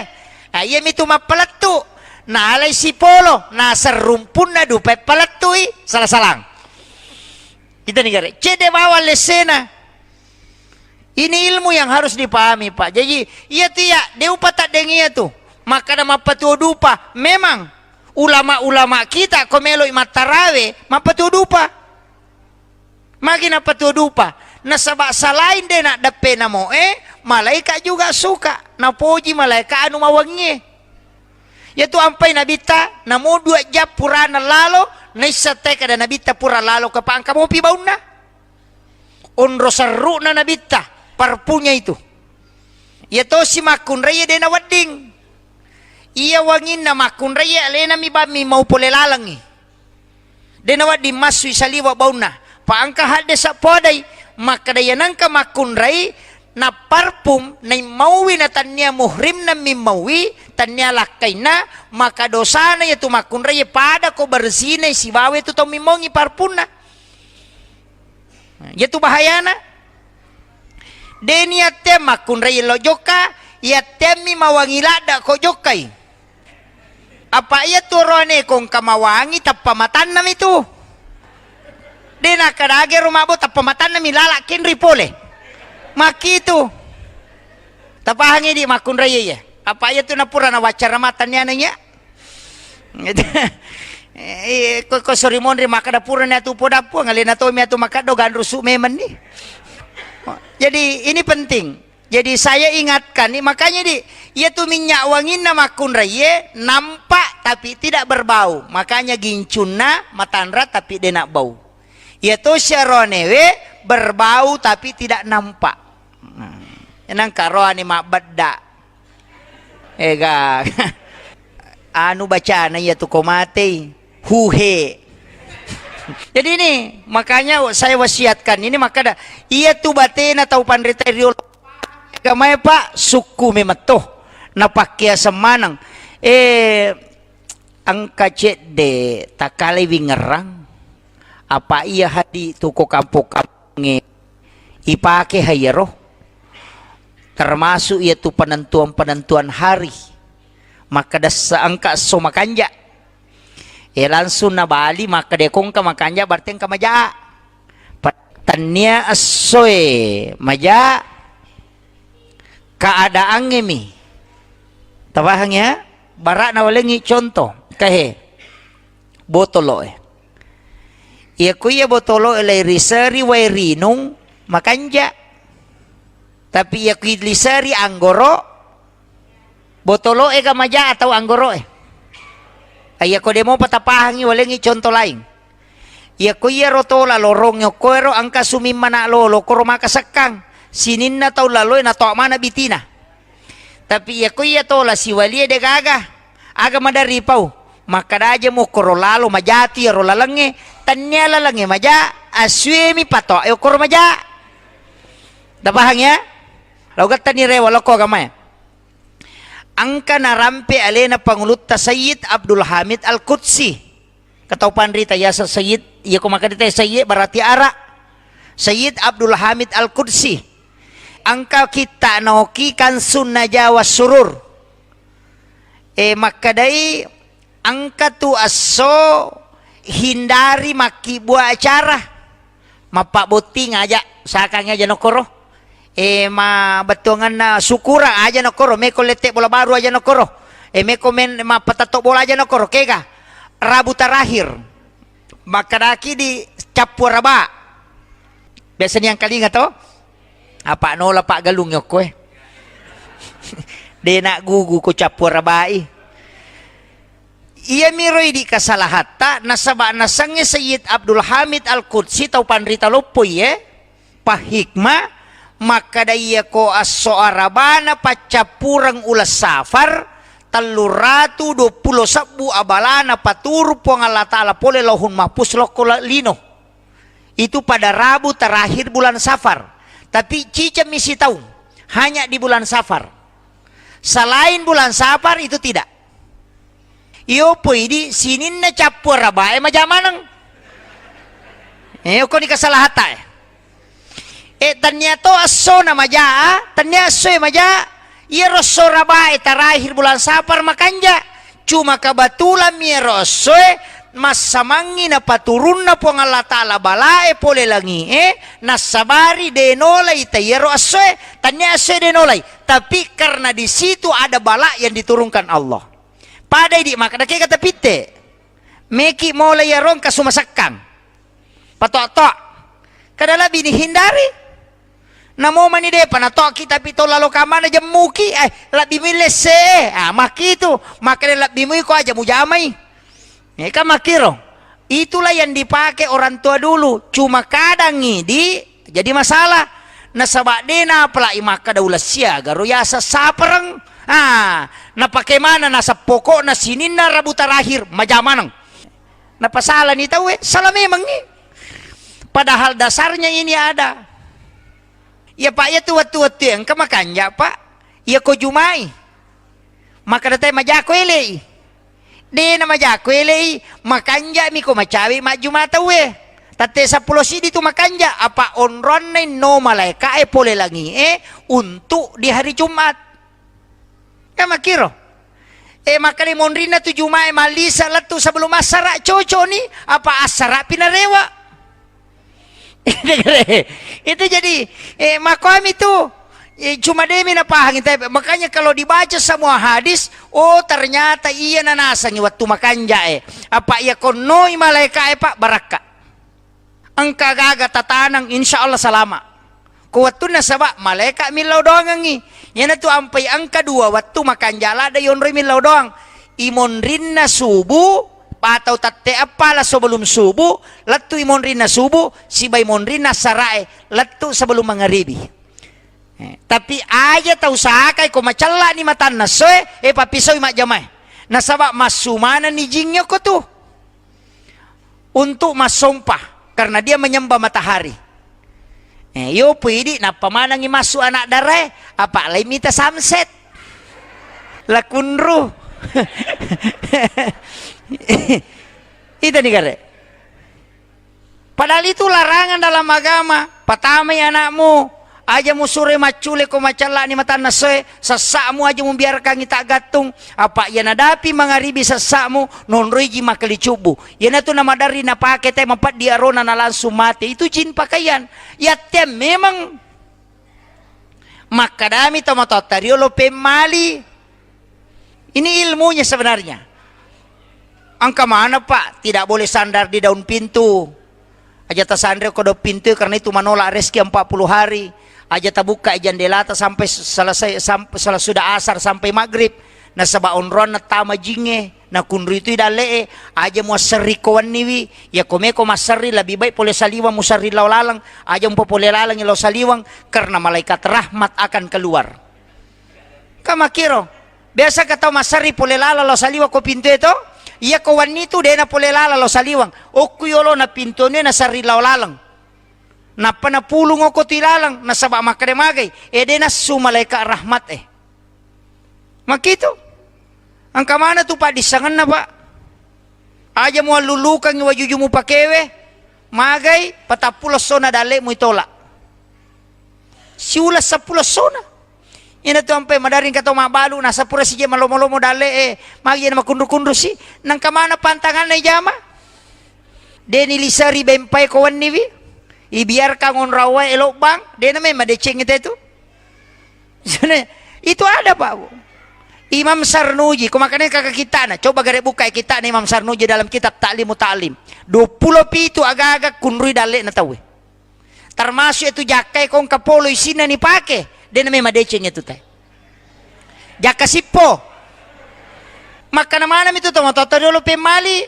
Na iya mitu mappalettu, nalai sipolo, naseng rumpunna dupae palettui, sala-salang. Kita ni gare, cedde bawang lessena. Ini ilmu yang harus dipahami, Pak. Jadi, iya tu iya, de upataddeng iya tu. Makkada mappatuo dupa. Memang, ulama-ulama kita ko meloi mattarawe, mappatuo dupa. Magi nappatuo dupa? Nasaba selain de naddeppe namoe, malaika juga suka. Napoji malaika anu mawangie. Iya tu ampai Nabitta, namo dua jam purana lalo, naisseng tae kada Nabitta pura lalo ke pangka mopi baunna. Onro serru'na Nabitta, parfumnya itu. Iya tosi makkunraie de nawedding. Iya wanginna makkunraie alena mi bammi mau pole lalengngi. De nawedding massui saliwa baunna. Pa engka hadde sappoadai, makkeda iya nengka makkunrai, na parfum, naimmauwi na tannia muhrimna mimmauwi, tannia lakkainna, maka dosana iya tu makkunrai pada ko bersihna sibawa tu tau mimmaungi parfumna. Nah, iya tu bahayana. De niatte makkunrai lo jokka, iattemmi mawangi ladda ko jokkai. Apa iya tu oroane ko engka mawangi tappa matanna mi tu. De nakkadage ro mabbo tappa matanna mi lala kenri pole. Makkitu. Tapahangi di makkunrai iya. Apa iya tu napura nawaccara matanni anu iya. Eh, ko, ko sori monri makkada purani atu poda puang, alena tomi atu makkaddo ganrusu memang ni. Jadi ini penting. Jadi saya ingatkan ni, makanya di, iya tu minyak wanginna makkunraie nampak tapi tidak berbau. Makanya gincunna matanra tapi de nabbau. Iya to siaroanewe berbau tapi tidak nampak. Nah, nangka roani mabbedda. Ega. Anu bacana iya tu ko matei. Huhe. Jadi ini, makanya saya wasiatkan ini, makkada, iya tu batena tau panrita riolo. Gamai, Pak, sukku memetto. Napakkiaseng maneng. Eh, engka cedde takalai wingerang. Apa iya hadi tu ko kampong-kampongnge ipake ha iyaro? Termasuk iya tu penentuan-penentuan hari. Makkeda essa engka esso makanja. E, langsung nabali makkeda ko engka makanja berarti engka maja. Pa-, tennia essoe maja, keadaangnge mi. Tapahang ya? Bara nawalengi contoh, kahe botoloe. Iya ku iya botoloe lai riseri wae rinung makanja. Tapi iya ku liseri anggoro, botoloe ga maja atau anggoroe? Iya ko demo patapahangi walengi contoh lain. Iya ko iyaro tola lorongnge okkoero engka sumimmana lolo koro maka sekkang. Sininna tau laloe natoa mana bitina. Tapi iya ko iya tola siwalie de gaga. Aga madari pau. Makkeda aja mokkoro lalo majatu iyaro lalengnge. Tennia lalengnge maja, asuemi patoa e okkoro maja. Tapahang ya? Lau gattani rewa lokko agamae. Engka narampe alena pangulutta Sayyid Abdul Hamid Al-Qudsi. Katau panrita yaseng Sayyid, iya ko makkedita Sayyid berarti ara. Sayyid Abdul Hamid Al-Qudsi. Engka kitta naoki Kansun Najawa Surur. E, makkedai engka tu esso hindari makkibbua acara. Mappabbotting aja, sakangngi aja nokkoro. E, ma bettuanganna syukuran aja nokkoro, meko lette bola baru aja nokkoro. E, meko men mappatatto bola aja nokkoro. Kega? Rabu terakhir. Makkedaki di cappu araba. Biasa niangkalinga to? Apa nola paggalung yokko e. De na gugu ko cappu arabai. Iyamiro idi kasalahatta, nasaba nasengnge Sayyid Abdul Hamid Al-Qudsi tau panrita loppoi e, pahikma, makkeda iyako esso Arabana paccappureng uleng Safar, telluratu duappulo sebbu abalana paturu Puang Allah Ta'ala pole Lauhun Mahfuz lokko la-, lino. Itu pada Rabu terakhir bulan Safar. Tapi cicemmi sitaung, hanya di bulan Safar. Selain bulan Safar itu tidak. Iyo poidi sininna cappu arabae maja maneng. Eh, okoni kasalahatta e. E, tennia to essona maja, tennia essoe maja. Iyaro esso arabae terakhir bulan Safar makanja. Cuma kebetulan mi iyaro essoe massamangngi napaturunna Puang Allah Ta'ala balae pole langie, nassabari de nolai ta iyaro essoe, tennia essoe de nolai. Tapi karena di situ ada bala yang diturunkan Allah. Pada idi makkeda kega tapitte. Meki mola iyaro engka sumasekkang. Patoa-toa. Kada lebbi ni hindari. Namo mani depa natoki tapi to lalo kamana jemmuki, eh, lebbi mi lesse. Ah, makkitu. Makkeda lebbi mui ko aja mujamai. Eh, kan makkiro. Itulah yang dipakai orang tua dulu. Cuma kadang idi jadi masalah. Nasaba de napalai makkeda uleng siaga ro yaseng Sapareng. Ah, napake mana naseng pokokna sininna Rabu terakhir maja maneng. Napasalani tauwe, salah memangngi. Padahal dasarnya ini ada. Ya Pak, ya tu wettu-wettu engka makanja Pak. Ya ko Jumai. Makkeda te majako elei. De na majako elei, makanja mi ko macawe majjuma tauwe. Tatte seppulo sidi tu makanja, apa onroanna inno malaeka e pole langi e untuk di hari Jumat. Kan makkiro. E, makkeda monrinna tu Jumae mallisa lettu sebelum assara, cocok ni, apa assara pi narewa. Itu jadi, e, makoami tu. E, cuma demi napahangi, tapi makanya kalau dibaca semua hadis, oh, ternyata iya nanasangi waktu makanja e. Apa iya konnoi malaeka e, Pak, barakka. Engka gaga tatanang, insya Allah salama. Ko wettunna saba malaeka millau doangengngi. Iyanatu ampai engka dua wettu makanja ladde yonroi millau doang. Imonrinna subuh atau tette eppa la sebelum subuh, lettu imonrinna subuh, siba imonrinna sarae, lettu sebelum mangaribi. Eh, tapi aja tau sakai ko macellani matanna soe, eh, papisoi majjamae. Nasaba massu manenni jingnge ko tu. Untuk massompa karena dia menyembah matahari. Eh, yo puidi nappa manengi massu anak darae, apa lai mita samset. Lakunru. Ita ni kare. Padahal itu larangan dalam agama. Patamai anakmu, aja musuroi maccule ko macallani matanna soe, sessa'mu aja mubiarkangi taggattung, apa iya nadapi mangaribi sessa'mu, nonroiji makkali cubbu. Iyanatu namaderri napake te mapeddi arona na langsung mate. Itu jin pakaian. Yatteang memang Makkadami tomatoatta riolo pemmali. Ini ilmunya sebenarnya. Engka maneng, Pak, tidak boleh sandar di daun pintu. Aja tasanre ko daun pintu karena itu menolak rezeki empat puluh hari. Aja tabuka jendelata sampai selesai, sampai sesudah asar sampai maghrib. Nasaba onroanna tama jingnge. Nakunrui tui dalle'e, aja muasserri ko wenniwi, iya ko meko masserri lebih baik pole saliweng muserri lao laleng, aja mupapole laleng lao saliweng, karena malaikat rahmat akan keluar. Ka makkiro, biasa ka tau masserri pole laleng lao saliweng ko pintue to, iya ko wenni tu dena pole laleng lao saliweng, okku yolona pintue naserri lao laleng. Nappa napulung oko tui laleng, nasaba makkeda magai, e de nassu malaikat rahmat e. Makkitu. Engka maneng tu paddissengenna, Pak. Aja muallulukangngi wajuju mupakewe, magai patappulo essona dalle'mu itolak. Siuleng seppulo essona. Ina tu ampai madaring kato mabbalu, nasapura sije malomo-lomo dalle'e, magi na makunru-kunru si, nengka maneng pantanganna ijama. Deni liseri bempai ko wenniwi, ibiarkan onrang wae lobbang, dena memang deceng ite tu. Itu ada, Pak, Bu. Imam Sarnuji, ko makanya kaka kitana, coba gare buka kitana Imam Sarnuji dalam kitab Ta'limu Ta'lim. Dua puluh pitu aga-aga kunrui dalle'na tauwe. Termasuk itu jakkai kongka polo isinna nipake, dena memang deceng itu te. Jakka sippo. Makkana manami tu tomatoatta riolo pemmali.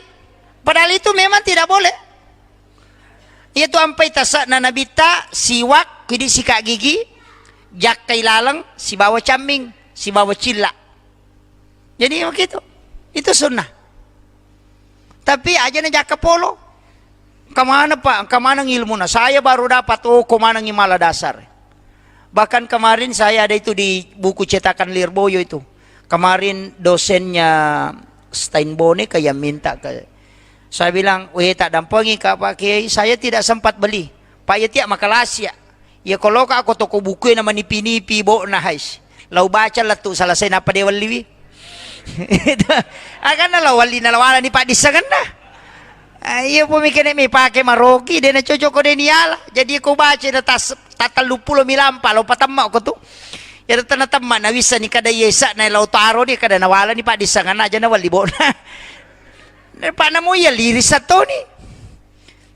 Padahal itu memang tidak boleh. Iyatu ampai tase'na nabitta, siwak, kidi sikak gigi, jakkai laleng, sibawa camming, sibawa cilla. Jadi begitu. Itu sunnah. Tapi aja na jakka polo. Kemana, Pak? Kemana ilmuna? Saya baru dapat, oh, ko manengi mala dasar. Bahkan kemarin saya ada itu di buku cetakan Lirboyo itu. Kemarin dosennya Steinbone kayak minta ke saya bilang, "Weh, tak dampengi, Kak, Pak Kiai, saya tidak sempat beli." Pak, ya tiap makalasi ya. Ya kalau Kak, aku toko buku na manipi-nipi bo na hais. Lau baca lettu selesai napa dewalliwi. Akan na lawalli na lawala ni Pak dissengenna. Ah, iya po mikene mi pake maroki, de na cocok ko de ni ala. Jadi ko baca na tas tatallu pulo mi lampa lo patemma ko tu. Ya tena temma na wissa ni kada yesa na lau taro ni kada na wala ni Pak dissengenna aja na walli bo na. Pak namo iya liris atau ni.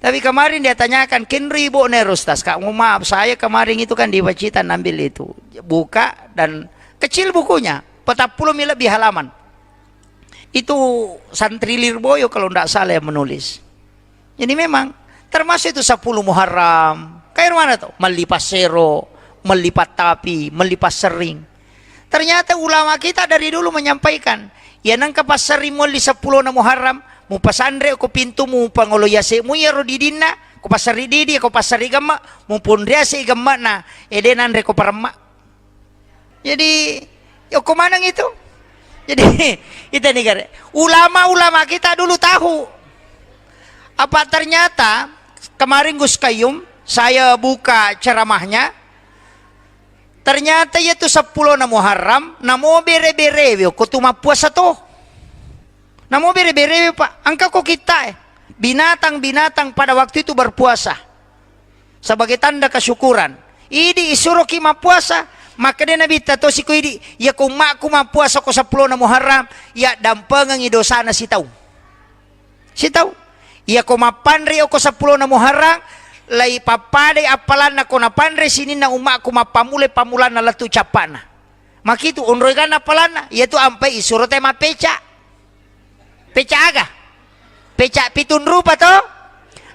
Tapi kemarin dia tanyakan, "Kenri ibu nih, Ustaz?" Kak, mohon maaf, saya kemarin itu kan di Pacitan ambil itu. Buka dan kecil bukunya, patappulo mi lebih halaman. Itu santri Lirboyo kalau ndak salah yang menulis. Jadi memang termasuk itu sepuluh Muharram. Kayak mana tuh? Melli passero, melli pattapi, melli passering. Ternyata ulama kita dari dulu menyampaikan, iya nengka passering mualli seppulo na Muharram, mupasanre ko pintu, mupangolo yase mu iyaro didinna, ko passeri didi, ko passeri gemma, muponriase gemma na, ede nanre ko paremma. Jadi, yoko maneng itu. Jadi, itu nih gare. Ulama-ulama kita dulu tahu. Apa ternyata kemarin Gus Kayum, saya buka ceramahnya, ternyata iya tu seppulo na Muharram, namo bere-berewe ko tu mappuasa to. Namo bere-berewe, Pak. Engka ko kita, eh. Binatang-binatang pada waktu itu berpuasa sebagai tanda kesyukuran. Idi isuroki mappuasa, makkeda Nabitta tosi ko idi, iya ko ummakku mappuasa ko seppulo na Muharram, iya dampengengi dosana sitau. Sitau. Iya ko mappanre oko seppulo na Muharram, lai pappadai appalanna ko napanre sininna ummakku mappammulai pammulanna lettu cappana. Makitu onroi ganna appalanna, iya tu ampai isuro te mappeca. Peca aga? Peca pitun rupa to?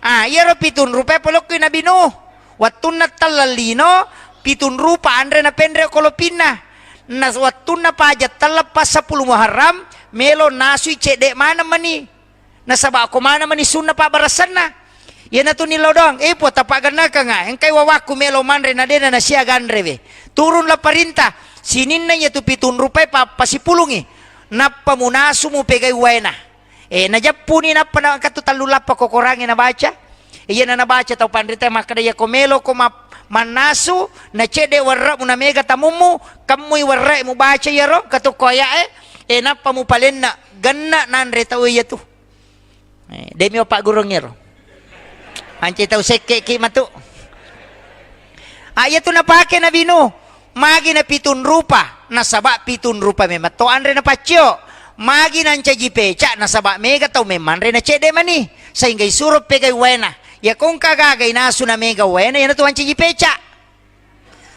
Ah, iyaro pitun rupa polokkoi Nabi Nuh. Wattunna telleng lino, pitun rupa anre napenre ko lopinna. Na wattunna paja telleng pas seppulo Muharram, melo nasui cedde maneng mani. Nasaba ko maneng mani sunna pabbaressanna. Iyanatu nillau doang, eh, Puang, tapaggennakengnga, engkai wawakku melo manre na dena nasiaga anrewe. Turunlah perintah, sininna iyatu pitun rupai pa-, pasipulungi. Nappa munasu mupegai waena. Eh, najeppuni nappa na engkatu tallu lappa ko Korangnge nabaca. Iyana nabaca tau panrita makkeda, iyako meloko map-, mannasu, na cedde werre'mu na mega tamummu, kemmui werre'mu baca iyaro, katukko aya'e, e nappa mupalenna, genna nanre tau iyatu. Eh, demi opak gurung iyaro. Anci tau sekke ki matu. Ah, iyatu napake Nabi Nuh. Magi na pitun rupa, nasaba pitun rupa memang to anre napaccio. Magi nancaji peca, nasaba mega tau memanre na cedde mani, sehingga isuro pegai waena. Iyako engka gaga inasu na mega waena, iyanatu mancaji peca.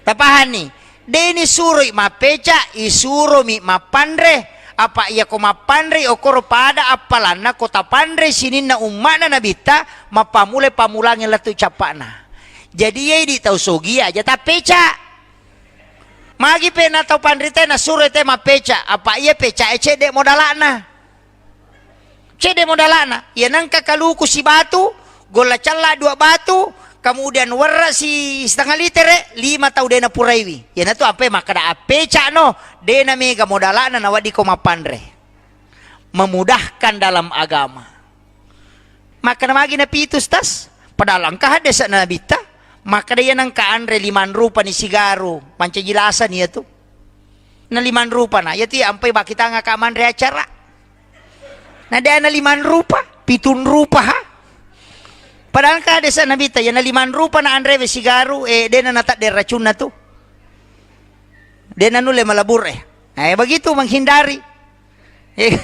Tapahanni? De nisuroi mappeca, isuromi mappanre. Apa iyako mappanre, okoro pada appalanna ko tapanre sininna umma'na Nabitta, mappammulai pammulangi lettu cappa'na. Jadi, iya idi tau sogi aja tappeca. Magi pe na tau panrita nasuro te mappeca, apa iya pecae cedde modala'na. Cedde modala'na, iya nengka kaluku sibatu, golla cella dua batu, kemudian werra si setengah litere, lima tau de napuraiwi. Iyanatu ampe makkeda appeca'no, de namega modala'na naweddiko mappanre. Memudahkan dalam agama. Makkeda magi napitu, Ustaz? Padahal engka haddese'na Nabitta. Makkeda iya nengka anre limang rupani sigaru, mancaji lasani iyatu. Na limang rupana, iyatu iya ampai bakitangaka manre acara. Na de na limang rupa, pitun rupa ha. Padahal engka haddese'na Nabitta, iya na limang rupana anrewe sigaru, eh, de na natadde racunna tu. De na nulle malabur, eh. Eh, begitu menghindari. Eh,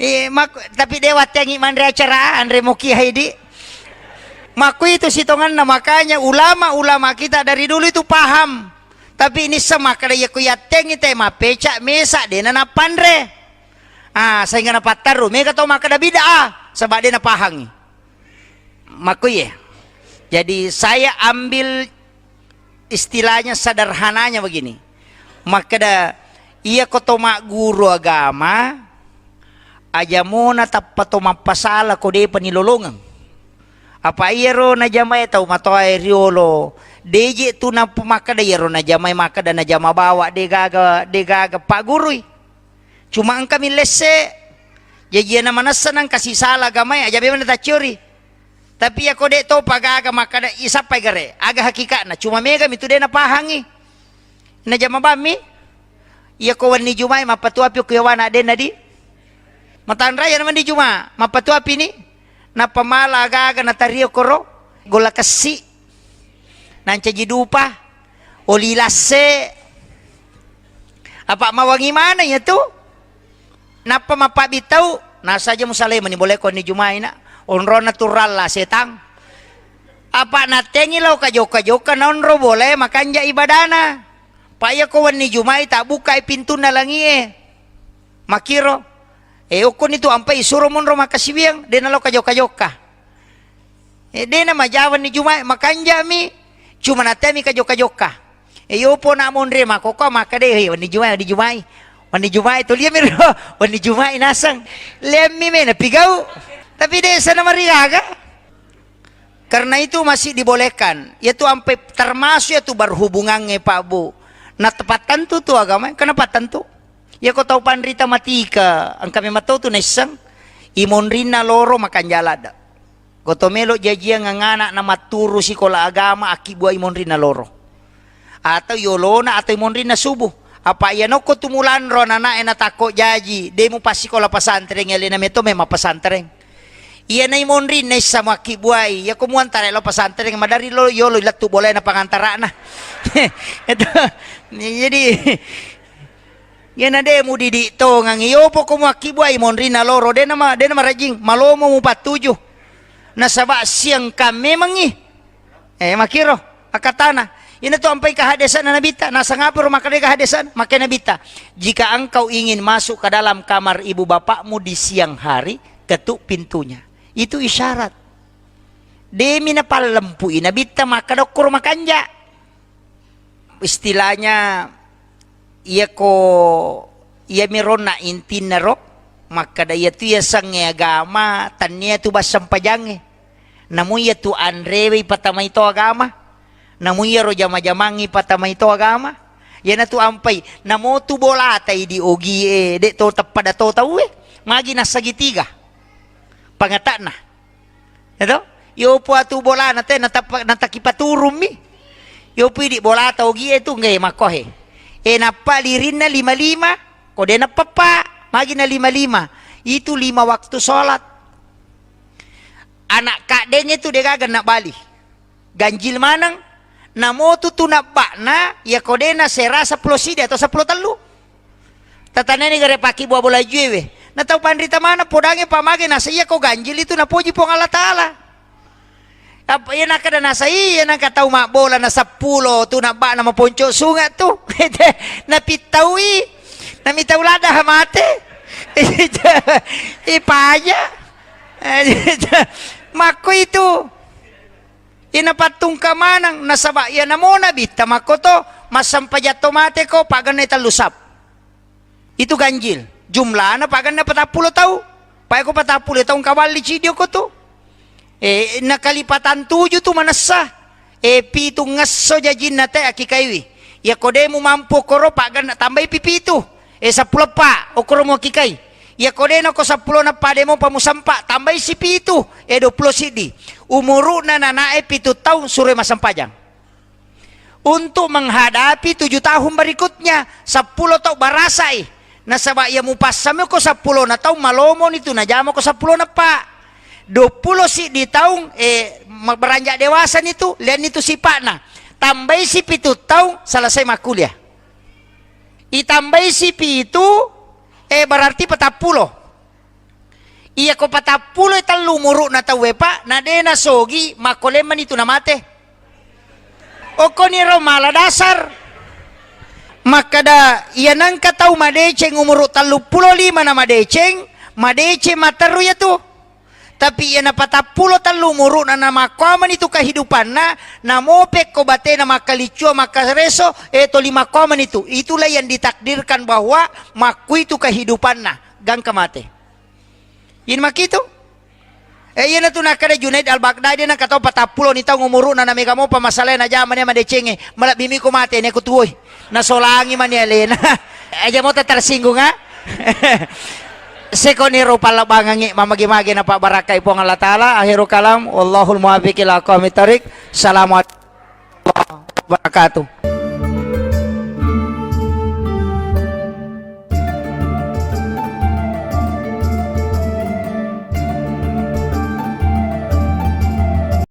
eh, mak-, tapi de wattengi manre acara, anre moki haidi. Makkuitu sitonganna, makanya ulama-ulama kita dari dulu itu paham. Tapi ini semakkeda iya ku yattengi te mappeca mesa de na nappanre. Ah, sehingga napattarru. Mega tau makkeda bid'ah, saba de napahangi. Makkuye. Jadi, saya ambil istilahnya sederhananya begini. Makkeda, iya ko to magguru agama, aja mona tappa to mappasala ko depa nilolongeng. Apa iyaro najamae tau matoae riolo, deje tu nappa makkeda iyaro najamae makkeda najama bawa, de gaga, de gaga paggurui. Cuma engka mi lesse. Jaji iyana manessa nengka sisala agamae, aja memang natacciori. Tapi iyako de topa gaga makkeda isappai gare, aga hakikatna, cuma mega mi tu de napahangi. Najama bammi, iyako wenni Juma'i mappatuapi okko yawana de nadi. Matanraya na wenni Juma, mappatuapi ni. Nappa mala aga-aga natario koro, golla kessi, nancaji dupa, oli lasse. Apa mawangi maneng iyatu? Nappa mappabbitau, nasaja musalai mani boleh konni Juma'i na, onrona turalla setang. Apa nattengi lao kajokka-jokka naonro boleh makanja ibadana. Pa iyako wenni Juma'i tabukkai pintunna langie. Makkiro, e, okkoni tu ampai isuro monro makkasiwiang, de nalo kajokka-jokka. E, de na majawanni Juma'i, makanjami, cuma natemi kajokka-jokka. E, yopo na monre makokko makkade, "Hei, wenni Juma'i, wenni Juma'i." Wenni Juma'i toliami ro, wenni Juma'i naseng. Lemmi me napigau. Tapi de sana marigaga. Karena itu masih dibolehkan. Iyatu ampai termasuk iyatu berhubungangnge, Pak Bu. Na tepattentu tu agama, kenapa tentu? Iyako tau panrita matika, engka memang tau tu naisseng, imonrinna loro makanja ladde. Ko to melo jajiang angana na matturu sikola agama, akkibbua imonrinna loro. Atau yolona atau imonrinna subuh. Apa iya nokko tu mulanro anana'e natakko jaji, de mupassikola pasantreng, alena meto memang pasantreng. Iyana imonrinna issa muakkibbuai, iyako muantara lao pasantreng, madari lo yolo lettu bolaena pangantarana. Itu. Jadi, iyana de mudidi tongang, iyopo ko muakkibbuai imonrinna loro, de nama, de nama rajing, malomo mupattuju. Nasaba siangka memangngi. Eh, makkiro, akkatana. Ina tu ampai kahadesana Nabitta, nasangaparo makkeda kahadesana, makkeda Nabitta, "Jika engkau ingin masuk ke dalam kamar ibu bapakmu di siang hari, ketuk pintunya." Itu isyarat. Demi napallempui Nabitta makkeda okkoro makanja. Istilahnya, iyako, iyami ronna intinna ro, makkeda iyatu yasengnge agama, tannia tu bassempajangnge. Namu iyatu anrewe ipatamai to agama. Namu iyaro jama-jamangnge ipatamai to agama. Iyanatu ampai, namotu bolata idi ogie, de to teppada to tauwe. Magi nassagitiga. Pangata'na. Ya to? Yopo atu bolana te natappa-, natakipaturummi. Yopo idi bolata ogie tu nggae makkohe. E nappa lirinna lima-lima, ko de nappappa, magi na lima-lima. Itu lima waktu sholat. Anak kaddenge tu degaga nabali. Ganjil maneng. Namotu tu nabba'na, iya ko de nasera seppulo sidi atau seppulo tellu. Tataneni gare paki bua bola jue we. Na tau panrita maneng podange pamage nasa iya ko ganjil itu napoji Puang Allah Ta'ala. Apa iya nakada nasa iya nangka tau mabbola na seppulo tu nabba'na maponco sunga tu. Napittaui. Namitau lada mate. Ipaja. Makko itu. Ina pattungka maneng, nasaba iya namo Nabitta makkoto, massempajang to mate ko, pagennai tellu sap. Itu ganjil. Jumlana pagenna patappulo tau. Pae ko patappulo taung kaballi cidio ko tu. E, nakalipatan tuju tu manessa. E, pitu ngesso jajinna te akikaiwi. Iya ko de mumampu koro pagenna tambai pi pitu. E, seppulo pa okoro mu akikai. Iya ko de nako seppulo nappa de mopa musempa, tambai si pitu, e, duappulo siddi. Umuru'na nanae pitu taung suroi massempajang. Untuk menghadapi tujuh tahun berikutnya, seppulo tau barasai. Nasaba iya mupassami ko seppulo na taung malomoni tu najama ko seppulo nappa. Duappulo siddi taung, e, ma-, beranjak dewasa ni tu, lianni tu sipa'na. Tambai si pitu taung, selesai makkuliah. Itambai si pitu, e, berarti patappulo. Iya ko patappulo tellu umuru'na tauwe, Pak, na de nasogi, makko lemmani tu namate. Okkoniro mala dasar. Makkada, iya nangka tau madeceng umuru telluppulo lima na madeceng, madeceng matteru iya tu. Tapi iya napatappulo tellu umuru'na namakkuamani tu kehidupanna, namopekko batena makkaliccua makkareso, e, toli makkuamani tu. Itulah yang ditakdirkan bahwa makkui tu kehidupanna. Gangka mate. Iyana makitu? E, iyana tu nakkeda Junaid Al-Baghdadi, nangka tau patappulo ni taung umuru'na, na mega mopa masalae najamani madecengnge, malebbi miko mate ne ko tuoi. Nasolangi mani alena. Aja mota tersinggung, ha? Sekoniro pallebbangengngi, mamagi-magi napabarakai Puang Allah Ta'ala. Akhirul kalam, wallahul muwaffiq ila aqwamit thariq. Assalamualaikum warahmatullahi wabarakatuh.